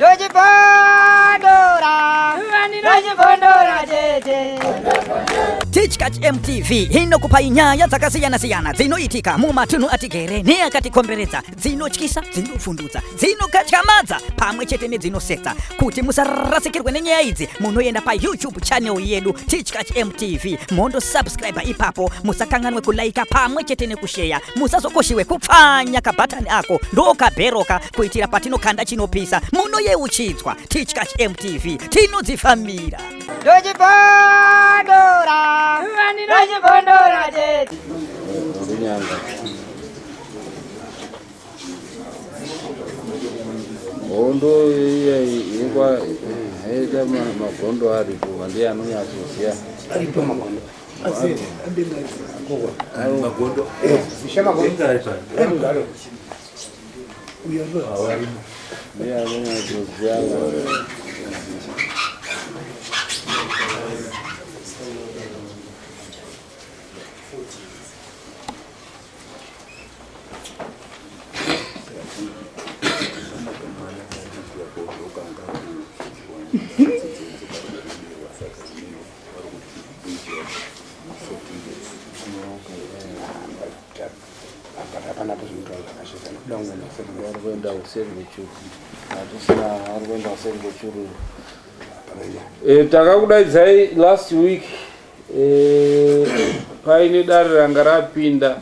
Ndochibondora, ndochibondora chete. Tichkach MTV inokupai nyaya dzakasiyana-siyana dzinoitika mumatunhu atigere neakatikomberedza, dzinotyisa, dzinovhundutsa, dzinokatyamadza pamwe chete nedzinosetsa. Kuti musarasikirwe nenyaya idzi, munoenda paYouTube channel yedu Tichkach MTV mondosubscribe ipapo. Musakanganwe kulaika pamwe chete nekusheya. Musazokoshiwe kupfanya kabhatani ako ndokabheroka kuitira patinokanda chinopisa munoyeuchidzwa. Tichkach MTV tinodzifambira. Ndochibondora, ndochibondora chete. Runyanga. Hondo iya yekwa haita magondo aripo ndiye anonyatsoziva. Aripo magondo. Magondo. Ishe magondo. Ndiye anonyatsoziva. Vari kuenda kuseri kwechuru. Hatisina vari kuenda kuseri kwechuru. Takakudaidzai last week paine dare ranga rapinda.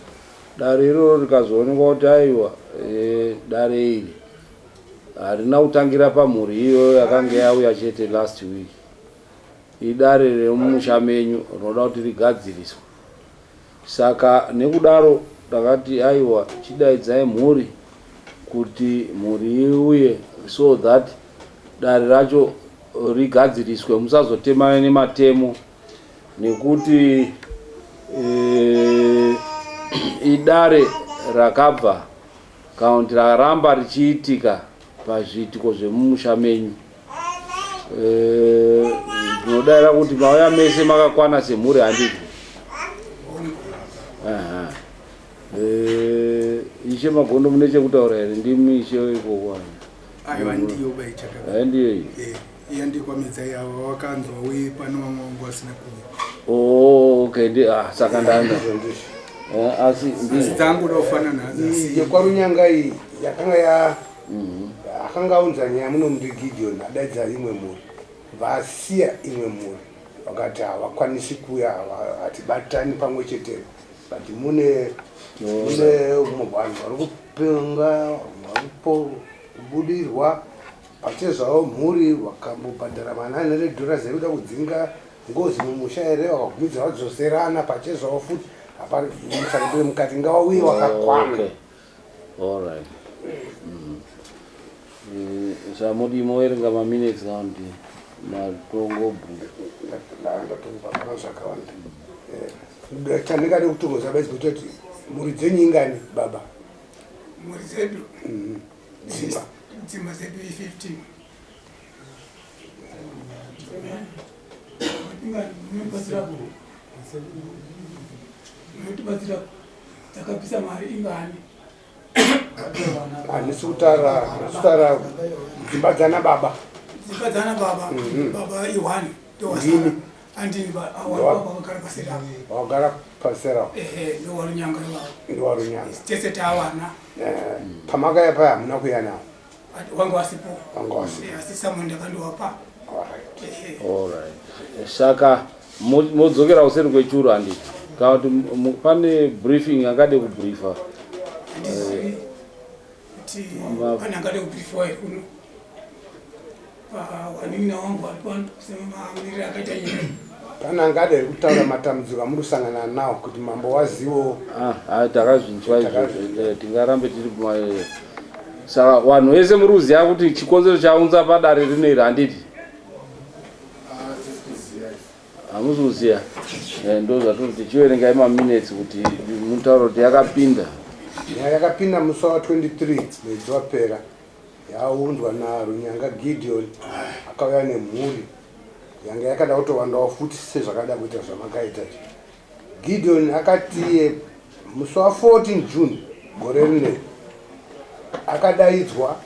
Dare iroro rikazoonekwa kuti aiwa, dare iri harina kutangira pamhuri iyoyo yakanga yauya chete last week. Idare remumusha menyu rinoda kuti rigadziriswe. Saka nekudaro takati aiwa, chidaidzai mhuri kuti mhuri iuye so that dare racho rigadziriswe, musazotemana nematemo nekuti idare rakabva kana kuti raramba richiitika pazviitiko zvemumusha menyu. Ndinodaira kuti mauya mese makakwana semhuri, handiti? Aha. Ishe Magondo, mune chekutaura here? Ndimi ishe ikoko. Aiwa, ndiyo baichaka. Hai, ndiyo iyi. Iya ndikwamidza yavo wakanzwa uye pano vamwe vangu vasina kuuya. Oh, okay, ndi saka ndanda. Asi ndi dzangu dofanana nadzo asi Yekwarunyanga iyi yakanga ya akanga aunza nyaya muno muri Gideon, adaidza imwe mhuri, vasiya imwe mhuri, vakati havakwanisi kuuya, hatibatani pamwe chete, but mune umwe vanhu vari kupenga, vari kubudirwa pachezvavo mhuri, vakambobhadhara ma900 dollars ekuda kudzinga ngozi mumusha here, vakagumidza vadzoserana pachezvavo futi. Hapana, saka mukati ngavauye wakakwana. Okay. All right. Samudi moverenga maminutes kana kuti matongo? Ndatomupapana zvakawanda. Chandingade kutongoziva bedzi kutoti mhuri dzenyu ingani, baba? Mhuri dzedu? Dzimba. Dzimba dzedu i15. Ingani munotibatsira, munotibatsira dzakabvisa mari ingani? Handisi kutaura, handisi kutaura dzimba dzana baba. Dzimba dzana baba? Baba i1, ndowasara. Ndini. Andini baba vakagara paseri apo. Wakagara pasera. Ehe, ndowarunyanga ivavo. Ndiwarunyanga. Tese tawana. Pamakaya paya hamuna kuya nawo? Wanga wasipo. Wanga wasipo. Asi samwe ndakandowapa. Alright. Ehe. All right. Saka modzokera kuseri kwechuru, handiti? Kana kuti pane briefing angade kubriefa? Handizivi kuti pane angade kubriefiwa here kuno pawanina wangu ari pano semamiriro akaita nyaya. Pane angade here kutaura matambudziko amuri kusangana nawo kuti mambo waziwo? Ah, ah, takazvinzwa izvozvo. Tingarambe tiri kuma saka vanhu vese muri kuziva kuti chikonzero chaunza padare rino iri, handiti? Hamusi kuziva? Ndo zvatiri kuti chiverengai maminutes kuti mutauro kuti yakapinda. Nyaya yakapinda musi wa23 mwedzi wapera, yaunzwa naRunyanga Gideon, akauya nemhuri yanga yakada kutowandawo futi sezvakada kuita zvamakaita. Gideon akatiye musi wa14 June gore rineri akadaidzwa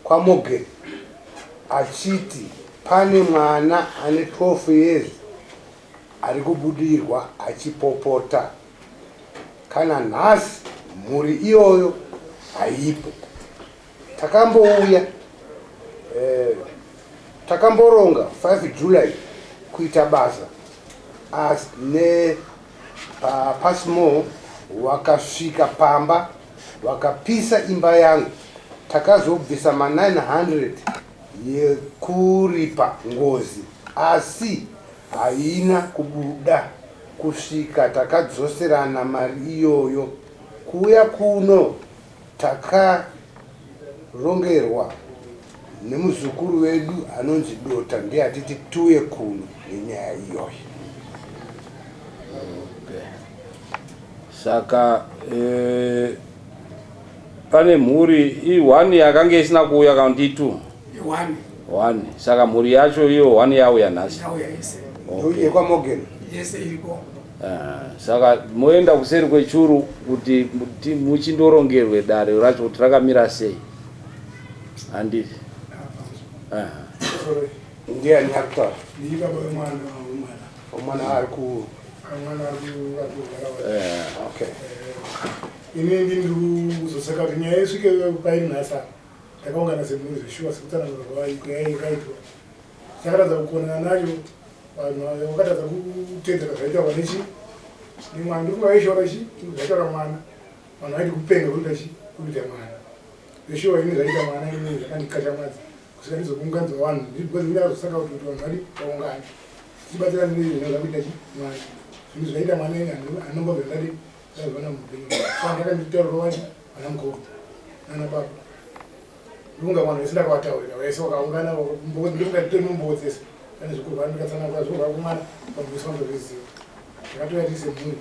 kwaMorgan. Achiti pane mwana ane 12 years ari kubudirwa achipopota. Kana nhasi mhuri iyoyo haipo. Takambouya eh, takamboronga 5 July kuita basa asi ne paPasmore wakasvika pamba wakapisa imba yangu takazobvisa ma 900 yekuripa ngozi asi haina kubuda kusvika takadzoserana mari iyoyo. Kuuya kuno takarongerwa nemuzukuru wedu anonzi Dota ndiye atiti tiuye kuno nenyaya iyoyi. Okay. Saka eh, pane mhuri i1 yakange isina kuuya kana kuti i2? I1. One. Saka mhuri yacho iyo one yauya nhasi. Yauya yese. Okay. YekwaMorgan. Yese iriko. Ah, saka moenda kuseri kwechuru kuti muchindorongerwe dare racho kuti rakamira sei. Handiti. Ah. Ndiani akutaura? Ndi baba wemwana wemwana. Mwana ari ku mwana ari kurwara. Eh. Okay. Ini ndiri kuzoseka kuti nyaya isvike pairi nhasi apa. Takaungana semhuri zveshuwa sekutsanangura kwayakaitwa. Takatadza kukonana nayo vanhu vakatadza kuteedzera zvaitaurwa nechi nemwana ndofunga vaishora chi zvaitaura mwana vanhu vaiti kupenga kuita chi kuita mwana zveshuwa ini zvaita mwana ini zvakandikatyamadza kusvika ndizokuunganidza vanhu because ini ndakazosaka kuti kuti vanhu vadi vaungane tichibatsira nezvino zvakuita chi mwana zvinhu zvaita mwana ini anombobva ndadi ndazviona muupenyu saka ndakanditaurira vati vana mukoma nana baba ndofunga vanhu vese ndakavataurira vese vakaungana ndofunga titori mumbowo dzese pane zvikurwa ndikatsanangura zvikurwa kumwana vanhu vese vanotozviziva ndakatouya tiri semhuri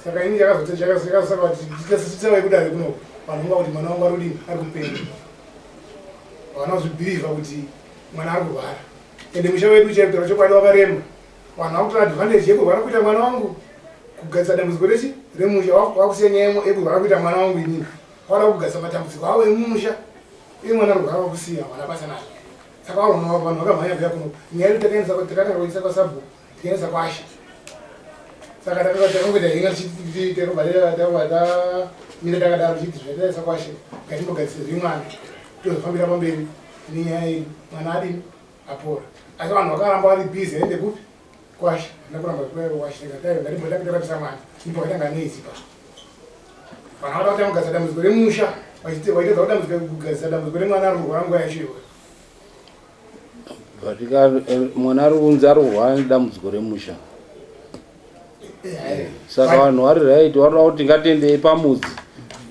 saka ini chakazosaka kuti tisave kudare kuno vanhu vonga kuti mwana wangu ari kudini ari kupenga havana kuzvibhilivha kuti mwana ari kurwara ende musha wedu chaitaura chokwadi wakarema vanhu vakutora advantage yekurwara kuita mwana wangu kugadzisa dambudziko rechi remusha wakusiya nyaya yekurwara kuita mwana wangu inini vada kugadzisa matambudziko avo emumusha iye mwana rwara wakusiya havana basa nazvo saka vanhu vanhu vakamhanya kuya kuno nyaya yedu takaendesa takatanga kuisa kwasabhuku tikaendesa kwashe saka takangoita henga takabva tamira takadaro tichiti zvataisa kwashe ngatimbogadzise zvemwana tozofambira pamberi nenyaya yedu mwana adini apora asi vanhu vakaramba vari busy ende kupi kwashe handina kuramba kwashe tikadai ngatimbotanga tarapisa mwana ndipo katanga neizi pa vanhu vada kutanga kugadzisa dambudziko remusha vaitadza kudambudzika kugadzisa dambudziko remwana ari kurwara nguva yacho iyoyo But mwana ari kunzi ari kurwara nedambudziko remusha saka vanhu vari right vanoda kuti ngatiendei pamudzi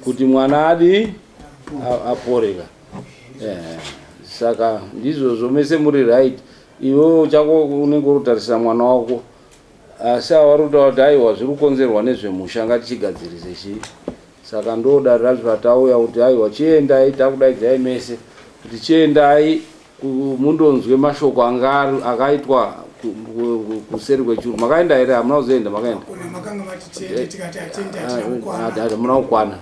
kuti mwana adi aporeka saka ndizvozvo mese muri right iwewe chako unenge uri kutarisa mwana wako asi ava vari kutaura kuti aiwa zviri kukonzerwa nezvemusha ngatichigadzirise chii saka ndo dare racho ratauya kuti aiwa chiendai takudaidzai mese kuti chiendai mundonzwe mashoko anga akaitwa kuseri kwechuru makaenda here hamuna kuzoenda makaenda hamuna kukwana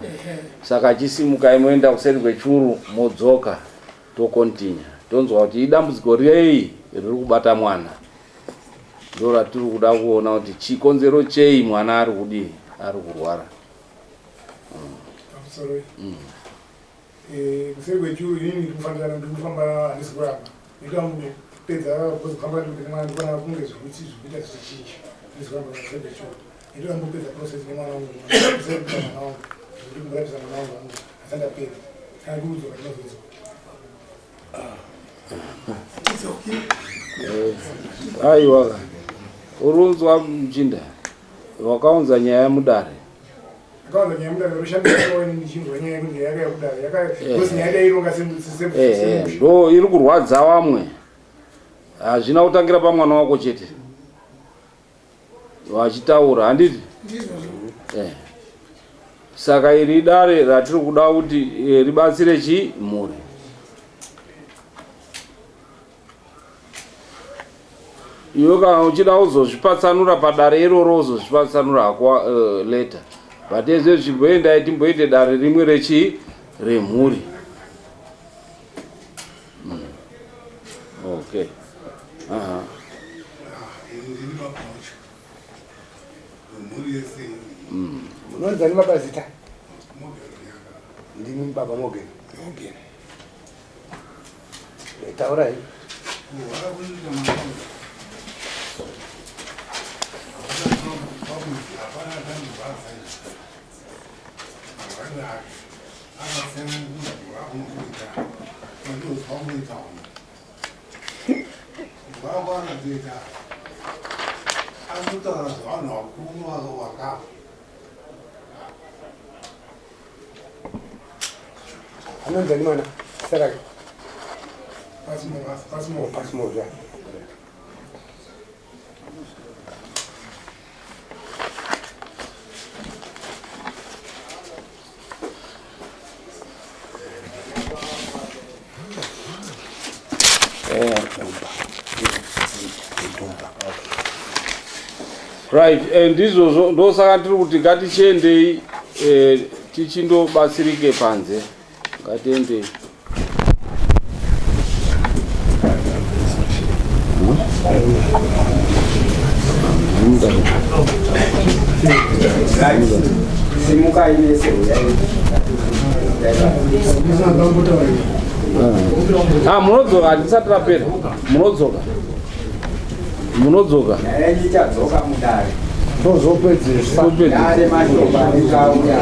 saka chisimukai moenda kuseri kwechuru modzoka tokontinya tonzwa kuti idambudziko rei riri kubata mwana ndo ratiri kuda kuona kuti chikonzero chei mwana ari kudii ari kurwara mm. Eh, kuseri kwechuru inini ndiri kufambirana ndiri kufamba handisi kuramba nditambopedza because kufamba ndikuti mwana ndikuona kunge zvekuti zvikuita zvichinja handisi kuramba kuseri kwechuru nditambopedza process nemwana wangu kuseri kuita mwana wangu zvekuti kumurapisa mwana wangu wangu asi ndapedza kana ndikudzoka ndinozodzoka eh, aiwa urunzwa muchinda wakaunza nyaya mudare ndo iri kurwadza vamwe hazvina kutangira pamwana wako chete vachitaura handiti eh. saka iri dare ratiri kuda kuti eh, ribatsire chi mhuri iwe kana uchida kuzozvipatsanura padare iroro uzozvipatsanura hako uh, later but ezve zvimboendai timboite dare rimwe rechii remhuri mm. Okay. Aha. Ndini baba wacho. Mhuri yese. Munonzani baba zita? Morgan Nyanga. Ndimi baba Morgan. Morgan. Taurai. Kurwara kunoita mwana wangu. Hapana atambobva asaita. Marwariro ake akasiyana nekurwara kunoita. Kwandinozwa kunoita uno. Kurwara kwaanotoita anotaura zvevanhu vakuru vakafa. Anonzani mwana? Zita rake? Pasimo. Oh, Pasimo, ya. Right, ndizvozvo ndosaka tiri kuti ngatichiendei tichindobatsirike panze. Ngatiendei. Simukai mese uyai. Ah, munodzoka, hatisati rapera. Munodzoka. Munodzoka. Nyaya yenyu ichadzoka mudare. Tozopedzesa. Topedzisa. Dare mashoko anenge auya.